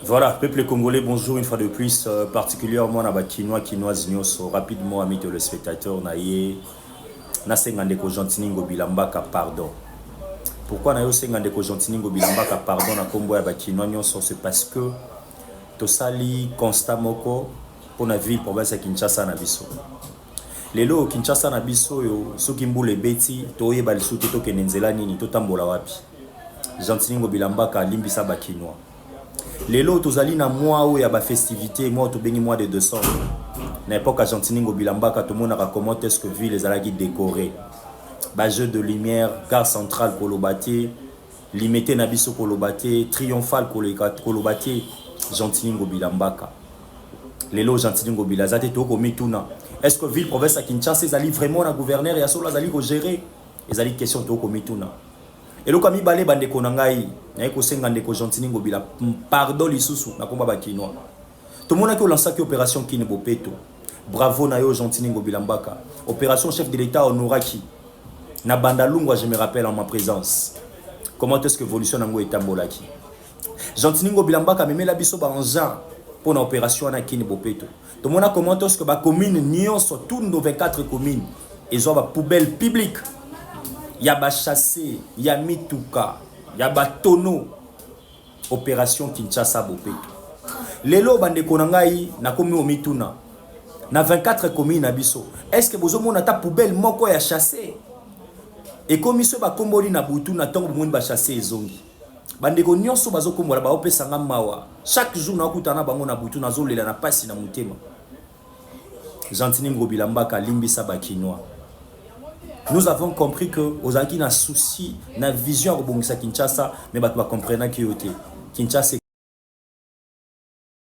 Voilà, peuple congolais, bonjour une fois de plus, particulièrement na ba Kinois, Kinoises nyonso. Rapidement, amis téléspectateurs, na ye nasenga ndeko Gentiny Ngobila Mbaka pardon. Pourquoi na yo senga ndeko Gentiny Ngobila Mbaka pardon na kombo ya ba Kinois nyonso? C'est parce que tosali constat moko mpona ville province ya Kinshasa na biso. Lelo Kinshasa na biso oyo, soki mbula ebeti, toyeba lisusu te tokende nzela nini, totambola wapi. Gentiny Ngobila Mbaka, alimbisa Bakinois. Lelo tozali na mois oyo ya bafestivité, mois tobengi mois de décembre. Na époque ya Gentiny Ngobila Mbaka, tomonaka comment est ce que ville ezalaki décoré, bajeu de lumière, gare centrale koloba te, Limete na biso koloba te, Triomphal koloba te. Gentiny Ngobila Mbaka, lelo Gentiny Ngobila aza te, tokomituna: est ce que ville province ya Kinshasa ezali vraiment na gouverneur ya solo azali kogérer? Ezali question tokomituna. Eloko ya mibale, bandeko na ngai, naye kosenga ndeko Gentiny Ngobila pardon lisusu na komba Bakinois. Tomonaki olansaki opération Kin Bopeto. Bravo na yo, Gentiny Ngobila Mbaka. Opération chef de l'État honoraki na Bandalungwa, je me rappelle en ma présence comment est-ce que évolution nango etambolaki. Gentiny Ngobila Mbaka amemela biso baengin mpo na opération wana Kin Bopeto. Tomona comment est-ce que bacommune nyonso, toutes nos 24 communes, ezwa bapoubelle publique ya bachasse, ya mituka, ya batono. Opération Kinshasa Bopeto. Lelo, bandeko na ngai, nakomi omituna: na 24 commune na biso, est ce que bozomona ata poubelle moko ya chasse? Ekomi so bakomboli na butu, na ntongo bomoni bachasse ezongi. Bandeko nyonso bazokombola, baopesanga mawa. Chaque jour nakutana na bango na butu, nazolela na pasi na motema. Gentiny Ngobila Mbaka, limbisa Bakinois. Nous avons compris que ozalaki na souci, na vision ya kobongisa Kinshasa, mais bato bacomprenaki yo te. Kinshasa